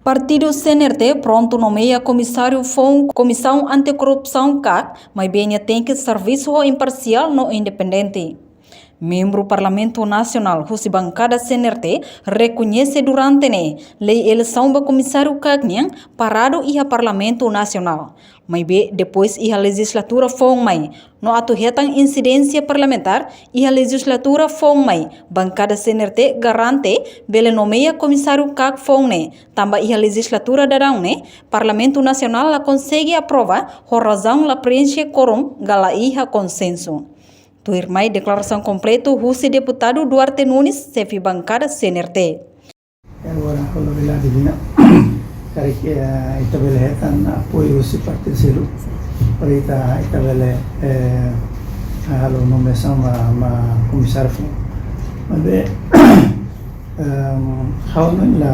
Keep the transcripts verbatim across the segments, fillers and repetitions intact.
Partidu C N R T prontu nomeia komisáriu foun Komisaun Anti-Korrupsaun, kak, maibé nia tenke servisu ho imparsiál no independente. Membru Parlamentu Nasionál husi bankada C N R T rekoñese durante ne'e lei eleisaun ba komisáriu kak nian paradu iha Parlamentu Nasionál. Maibé depois iha lejizlatura foun mai, no atu hetan insidénsia parlamentár iha lejizlatura foun mai, bankada C N R T garante bele nomeia komisáriu kak foun ne'e, tanba iha lejizlatura daudaun ne'e, Parlamentu Nasionál la konsege aprova ho razaun la preenxe kórum ka la iha konsensu. Tuirmai deklarasaun kompletu husi deputadu Duarte Nunes, xefe bankada C N R T. Agora, halo bela divina. Karik, eh, ita bele hetan apoiu husi partidu seluk. Para ita, ita bele, eh, halo nomeasaun ba, ba komisáriu foun. Maibé, ehm, ha'u hanoin la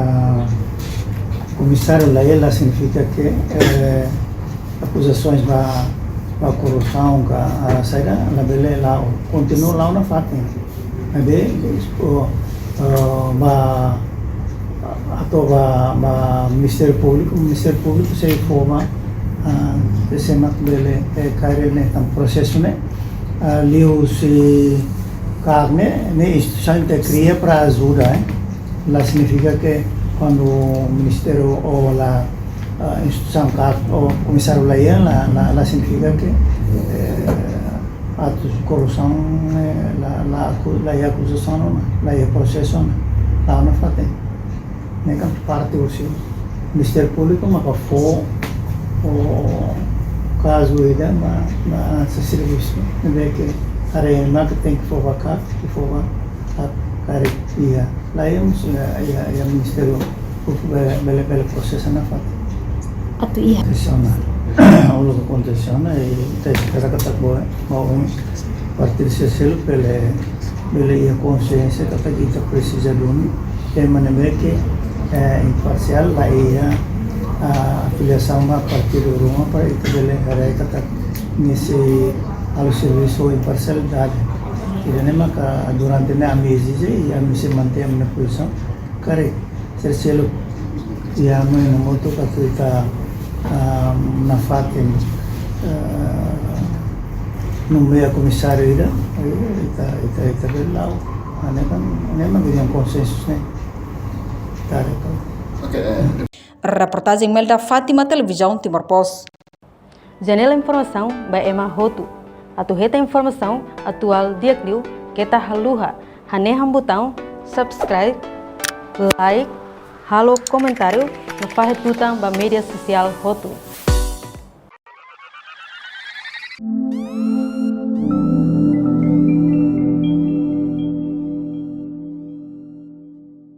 komisáriu la iha la signifika ke, eh, akuzasaun ba, ba korrupsaun ka, ah, saida, labele la'o, kontinua la'o nafatin. Maibé, o, o, ba, atu ba, ba Ministériu Públiku, Ministériu Públiku sei fó ba, ah, sei mak bele, eh, kaer ne'e tan prosesu ne'e, ah, liuhusi kak ne'e, ne'e instituisaun ita kria para ajuda, eh. La signifika ke kuandu ministériu ou la, ah, instituisaun kak ou komisáriu la iha, la, la, la signifika ke, eh, atus korrupsaun, eh, la, la aku-, la iha akuzasaun ona, la iha prosesu ona, la'o nafatin. Ne'e kan parte husi Ministériu Públiku maka fó, o, kazu ida ba, ba, ah, servisu. Ne'ebé ke haree mak tenke fó ba kak, ke fó ba kak karik iha. La iha, eh, iha, iha Ministériu Públiku bele, bele, bele prosesa nafatin. Atu iha. Akontese ona. Uluk akontese ona, i ita espera katak boe, mau partidu seluk bele, bele iha konsiénsia katak ita presiza duni tema ne'ebé ke, eh, imparsiál, la iha, ah, afiliasaun ba partidu ruma para ita bele haree katak nia sei halo servisu ho imparsialidade. Ida-ne'e maka durante ne'e ami ezije, i ami sei mantein ami-nia pozisaun. Karik, sira seluk iha ami-nia motu atu ita, ah, nafatin, ah, nomeia komisáriu ida, ita, ita, ita bele la'o. Ah, ne'e kan, ne'e mak iha konsensu ne'e. Ita haree. Oke, eh. Reportajen Melda Fátima, Televizaun Timor Post. Janela informasaun ba ema hotu. Atu hetan informasaun atuál di'ak liu, keta haluha hanehan butaun subscribe, like, halo komentáriu, no fahe tutan ba média sosiál hotu.